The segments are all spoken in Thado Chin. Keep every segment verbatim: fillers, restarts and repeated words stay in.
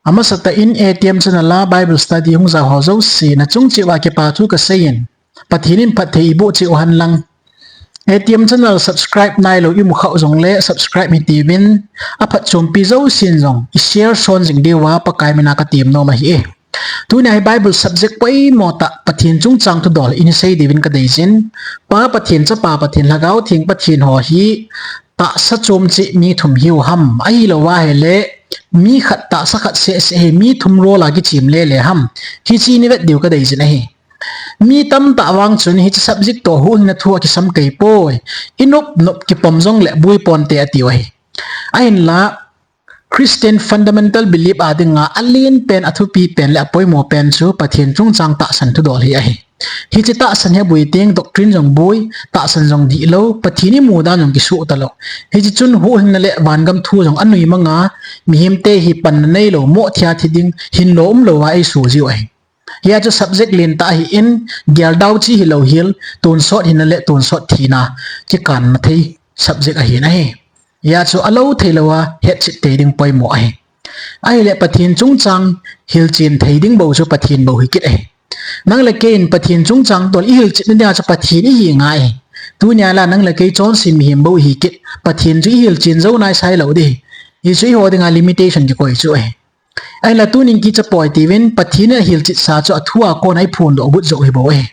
Amasatah in A T M channel a Bible study hung ja ho jouse nachung cheh uva kipa thu kaseiyin, Pathen in phatthei iboh cheh uhen lang. A T M channel subscribe nailou imu khah jongle subscribe hitiuvin, aphatchompi jousen jong ishare son jing diuva Pakai mina katem nom ahi e. Tunia hi Bible subject poimo tah Pathen chungchang thudol in isei diuvin kadeijin. Pa Pathen, Chapa Pathen, Lhagao Theng Pathen ho hi tahsa chom cheh mi thum hiu ham, ahilouva ahile mi khat tahsa khat seh seh hi mi thum rol a kichem lele ham, hiche in ivet diu kadeijin ahi. Mi tamtah vang chun hiche subject toh huhhingna thu akisam kei poi. Inop nop kipom jongle boi ponte atiu ahi. Ahinla Christian fundamental belief a dinga alen pen, athupi pen le apoimo pen chu Pathen chungchang tahsan thudol hi ahi. Hiche tahsan hi aboi teng doctrine jong boi, tahsan jong dihlou, Pathen imu dan jong kisuh talou. Hiche chun huhhingna le vangam thu jong anui manga, mihemte hi panna neilou, mothia thi ding, hinlou umlouva eisuh jiu ahi. Hia chu subject lentah ahin, geldau cheh hilou hel, tonsot hina le tonsot thina kikanna thei subject ahin ahi. Hia chu alou theilouva hetchet tei ding poimo ahi. Ahile Pathen chungchang hilchen thei ding bou chu Pathen bou hikit ahi. Nang le kei in Pathen chungchang tol ihilchetna dinga chu Pathen ihi ngai ahi. Tunia la nang le kei chonse mihem bou ihikit, Pathen chu ihilchen jou naisai lou ding. Hichu eiho dinga limitation kikoi chu ahi. Ahinla tunin kicha poi tiuvin, Pathen in ahilchetsa chu athua kona iphondoh got jou hibou ahi.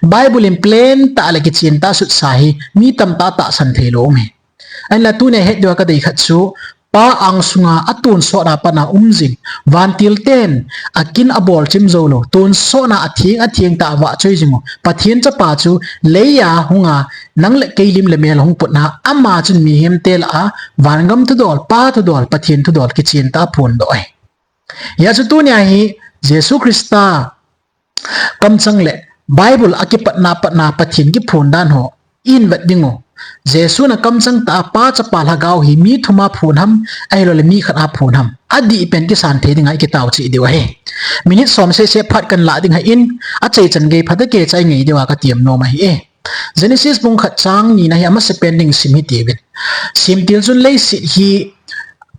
Bible in plain tah le kichen tah sutsa hi mi tamtah tahsan theilou um ahi. Ahinla tunia het diuva kadei khat chu, Pa angsunga atonsot a pat a um jing vantil ten akin abolchim joulou, tonsot a atheng atheng tah a vahchoi jing u Pathen Chapa chu leiya hunga nang le kei lim le mel hung putna, ama chun mihemte lah a vangam thudol, Pa thudol, Pathen thudol kichen tah a phondoh ahi. Hia chu tunia hi Jesu Christa kamchang le Bible a kipatna patna Pathen kiphon dan ho ihin vet dingu. Jesu in akamchang tah a Pa, Chapa, Lhagao hi mi thum a phon ham, ahilouleh mi khat a phon ham, adih pen kisan thei dinga ikitao cheh diu ahi. Minute som sese phat kanlah ding ahin, achaichan gei phatechan ngai diuva katem nom ahi e. Genesis bung khat chang nina hi amasapen ding sim hitiuvin. Semtil chun leiset hi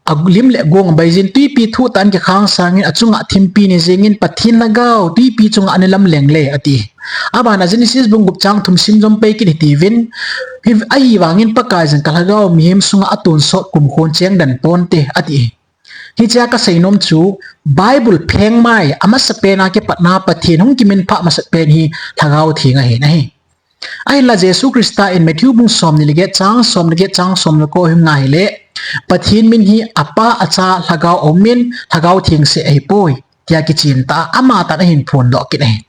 alim le gong abaijin, twipi thuhtah in kikhangsangin, achunga thimpi nei jengin, Pathen Lhagao twipi chunga ana lam lengle ati. Abana Genesis bung gup chang thum sim jom pei kit hitiuvin, hi, ahivangin Pakaiyin kalhagao mihem sunga atonsot kumkhon chengden ponte ati. Hichea kaseinom chu Bible phengmai amasapen a kipatna Pathen hung kiminphah masapen hi Lhagao Theng ahin ahi. Ahinla Jesu Christa in Matthew bung somni le get chang som le get chang som le ko hi nga hile, Pathen min hi Apa, Acha, Lhagao aumin, Lhagao Thengse ahipoi, tia kichen tah a amatan ahin phondoh kit ahi.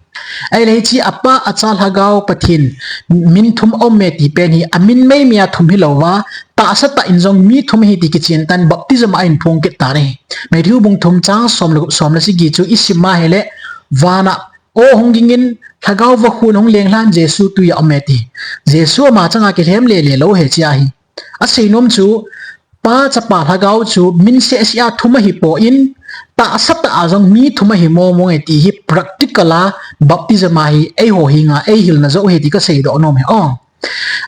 Ahile hiche Apa, Acha, Lhagao, Pathen min thum aume ti pen hi amin meimei a thum hilouva, tahsa tah in jong mi thum ahi ti kichen tan baptism a ahin phong kit tan ahi. Matthew bung thum chang som le gup, som le sagi chu isim a hile, vana aw hung gingin, Lhagao vakhun hung lenglhan, Jesu twi a aume ti. Jesu ama changa kilhem lele lou ahi che ahi. Aseinom chu, Pa, Chapa, Lhagao chu min sehseh a thum ahipoi, tahsa tah a jong mi thum ahi momo e ti hi practical a baptism a hi eiho henga eihilna jou ahi ti kaseidoh nom ahi.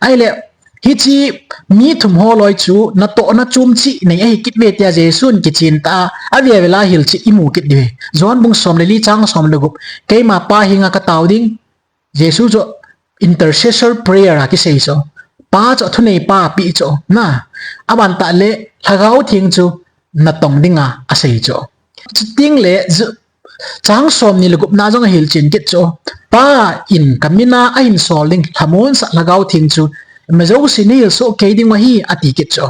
Ahile, hiche mi thum ho loi chu natohna chom cheh nei ahi kit uve tia Jesun kichen tah a, avel vel a hilchet imu kit diu ahi. John bung som le li chang som le gup, keima Pa henga katao ding, Jesu chu intercessor prayer a kisei chu, Pa chu athuneipa pi chu, na, aban tah le Lhagao Theng chu natong dinga asei chu. Chuteng le chang somni le gupna jong ahilchen kit chu, Pa in kamin a ahin sol ding lhamonsah Lhagao Theng chu, ima jouse nahilsoh kei dingu ahi, ati kit chu.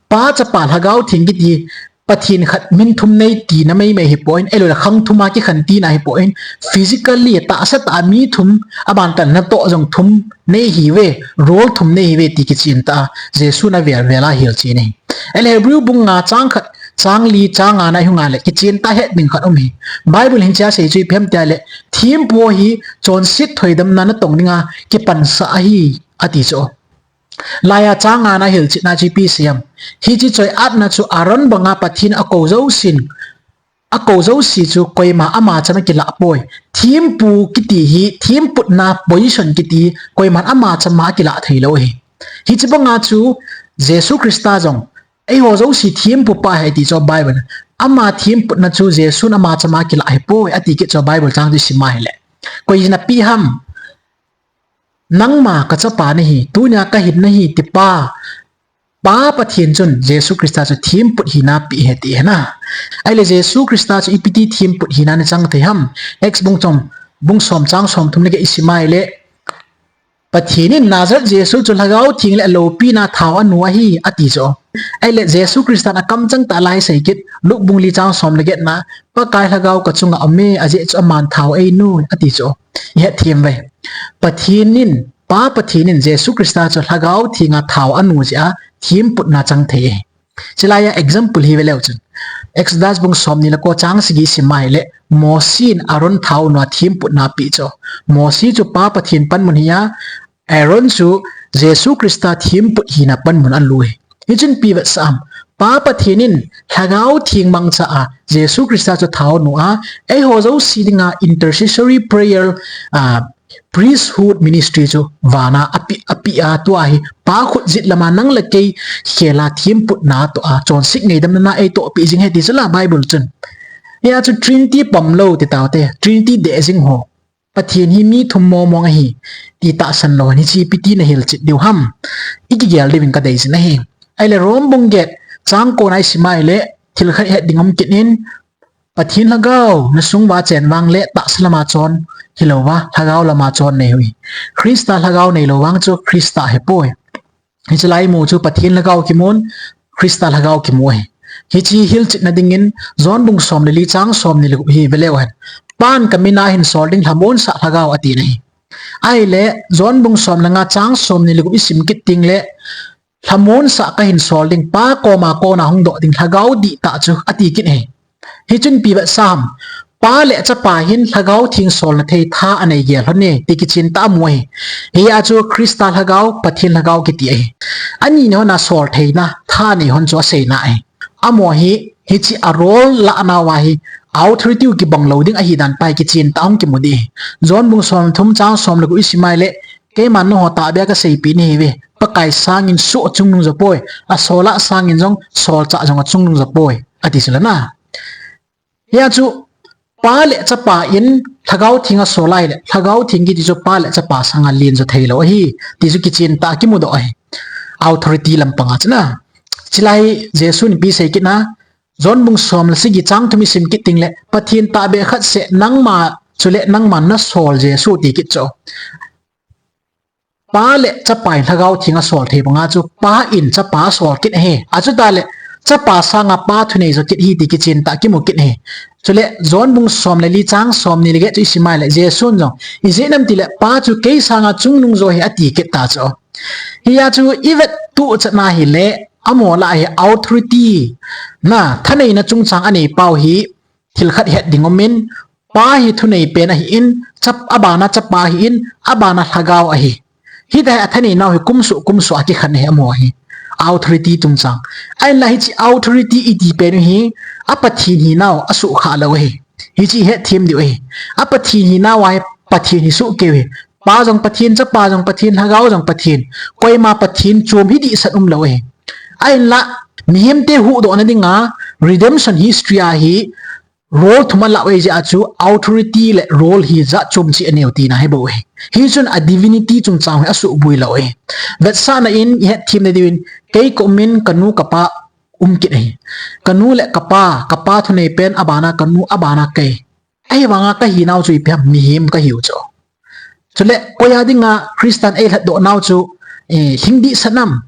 Pa, Chapa, Lhagao Theng kiti Pathen khat min thum nei tina meimei ahipoi, ahilouleh khang thum a kikhen tina ahipoi, physically tahsa tah a mi thum, aban tah natoh jong thum nei ahiuve, role thum nei ahiuve ti kichen tah a Jesun avel vel a hilchen ahi. Ahile Hebrew bung nga chang khat, chang li, chang nga na ihung a le kichen tah a het ding khat um ahi. Bible in hichea asei chu ipi ham tia le, thempu hi chonset thoidamna natong dinga kipansah ahi, ati chu. Laiya chang nga na hilchetna chu ipi asei em? Hiche choi-atna chu Aaron banga Pathen in akou jousen, akou jouse chu koima ama chama kilah poi. Thempu kiti hi, themputna position kiti hi koiman ama chama akilah theilou ahi. Hiche banga chu Jesu Christa jong eiho jouse thempupa ahi ti chu Bible in. Ama themputna chu Jesun ama chama kilah ahipoi, ati kit chu Bible chang chu isim a ahile. Koi in api ham? Nangma kachapa nahi, tunia kahin nahi, ti Pa, Pa Pathen chun Jesu Christa chu themput hina apeh ahi ti ahi na. Ahile Jesu Christa chu ipi ti themput hina ana chang thei ham? Acts bung som, bung som chang somthum le get isim a ahile, Pathen in Nazareth Jesu chu Lhagao Theng le loupina thao anu ahi, ati chu. Ahile Jesu Christa in akamchang tah lai asei kit, Luke bung li chang som le get na, Pakai Lhagao kachunga aume, ajeh chu aman thao einun, ati chu. Ihet them uve. Pathen in, Pa Pathen in Jesu Christa chu Lhagao Theng a thao anu jeh a themputna chang thei ahi. Chulai a example hi ve leu chun, Exodus bung somni le ko chang sagi isim a ahile, Mosi in Aaron thao anu a themputna apeh chu. Mosi chu Pa Pathen panmun ahi a, Aaron chu Jesu Christa themput hina panmun alu ahi. Hichun ipi vetsah ham? Pa Pathen in Lhagao Theng mangcha a Jesu Christa chu thao anu a, eiho jouse dinga intercessory prayer, a, priesthood ministry chu vana apeh, apeh a, tua hi Pa khut jet lama nang le kei khel a themputna toh a, chonset ngaidamna eitoh peh jing ahi ti chu la Bible chun. Hia chu Trinity pom lou ti taute, Trinity deh jing ho, Pathen hi mi thum mong mong ahi, ti tahsan lou hen hiche ipi ti na hilchet diu ham? Ikigel diuvin kadei jin ahi. Ahile Rom bung get chang ko na isim a ahile, thil khat het ding um kit in, Pathen Lhagao nasung uva achen vang le tahsa lama chon hilouva, Lhagao lama chon nei u ahi. Christa Lhagao neilou vang chu Christa ahipoi. Hiche lai imu chu Pathen Lhagao kimun, Christa Lhagao kimu ahi. Hiche hilchetna dingin John bung som le li chang somni le gup hi ve leu hen. Pan kamin a ahin sol ding lhamonsah Lhagao atin ahi. Ahile John bung som le nga chang somni le gup isim kit teng le, lhamonsah kahin sol ding, Pa koma kona hung doh ding Lhagao dihtah chu, ati kit ahi. Hichun ipi vetsah ham? Pa le Chapa hin Lhagao Theng solna thei tha anei gel lhon e, ti kichen tah amu ahi. Hia chu Christa Lhagao, Pathen Lhagao kiti ahi. Ani ni hon a sol theina, tha nei hon chu aseina ahi. Amaho hi, hiche a role lah nauva hi, authority u kibang lou ding ahi dan pa hi kichen tah a hung kimu ding ahi. John bung som thum chang som le gup isim a ahile, keiman nangho tahbeh a kaseipeh nahi uve. Pakai sangin soh achungnung jo poi. Asol a sangin jong, solchah jong achungnung jo poi, ati chu la na. Hia chu, Pa le Chapa in Lhagao Theng asol a ahile, Lhagao Theng kiti chu Pa le Chapa sanga len jo thei lou ahi, ti chu kichen tah a kimu doh ahi. Authority lampang a chu na. Chulai Jesun ipi asei kit na, John bung som le sagi chang thum isim kit teng le, Pathen tahbeh khat seh nangma chule nangman nasol Jesu ti kit chu. Pa le Chapa in Lhagao Theng asol thei banga chu Pa in Chapa asol kit ahi. Achuta le Chapa sanga Pa thunei jo kit ahi ti kichen tah kimu kit ahi. Chule John bung som le li chang somni le get chu isim a ahile Jesun jong, ijeh inem itile Pa chu kei sanga chungnung jo ahi ati kit ta chu. Hia chu ivet tuchan a ahile, amaho lah a hi authority, na, thaneina chungchang anei pau hi, thil khat het ding um in, Pa hi thunei pen ahin, chap-, abana Chapa ahin, abana Lhagao ahi. Hitia hi athanei nau hi kumsuh, kumsuh a kikhen ahi amaho hi. Authority chungchang. Ahinla hiche authority iti pen u hi, a Pathen hinau asuhkhah lou ahi. Hiche ihet them diu ahi. A Pathen hinau a hi Pathen hi suhkei u ahi. Pa jong Pathen, Chapa jong Pathen, Lhagao jong Pathen. Koima Pathen chom hi dihsah um lou ahi. Ahinla, mihemte huhdohna dinga, redemption history a hi, role thum alah u ahi jeh a chu authority le role hi jat chom cheh anei u tina ahi bou ahi. Hichun a divinity chungchang hi asuhboi lou ahi. Vetsahna in ihet them na diuvin kei ka um in kanu kapa um kit ahi. Kanu le kapa, kapa thunei pen abana kanu, abana kei. Ahivanga kahinau chu ipi ham, mihem kahiu chu. Chule koiya dinga Christan eilhatdoh nau chu, eh, lhing dihsah nam.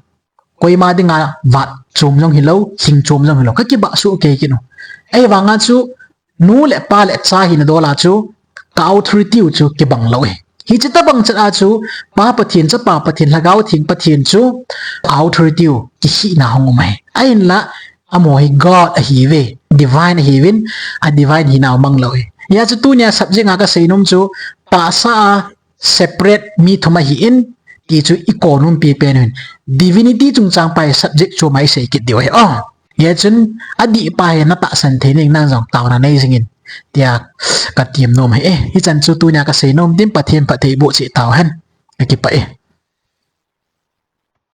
Koima dinga vat chom jong hilou, lhing chom jong hilou. Kakibah soh kei kit u. Ahivanga chu, nu le pa le cha hina dol a chu, ka authority u chu kibang lou ahi. Hiche tobang chet a chu, Pa Pathen, Chapa Pathen, Lhagao Theng Pathen chu, authority u kikhehna hung um ahi. Ahinla, amaho hi God ahiuve, divine ahiuvin, a divine hinau mang lou ahi. Hia chu tunia subject a kasei nom chu, tahsa a separate mi thum ahin, ti chu i kon umpi pen uvin. Divinity chungchang pa hi subject chom a isei kit diu ahi. Oh, hia chun adih pa hi natahsan thei ning nang jong taona nei jingin, tia katem nom ahi. Eh, hichan chu tunia kasei nom tin Pathen phatthei boh cheh tauhen. Kakipah e.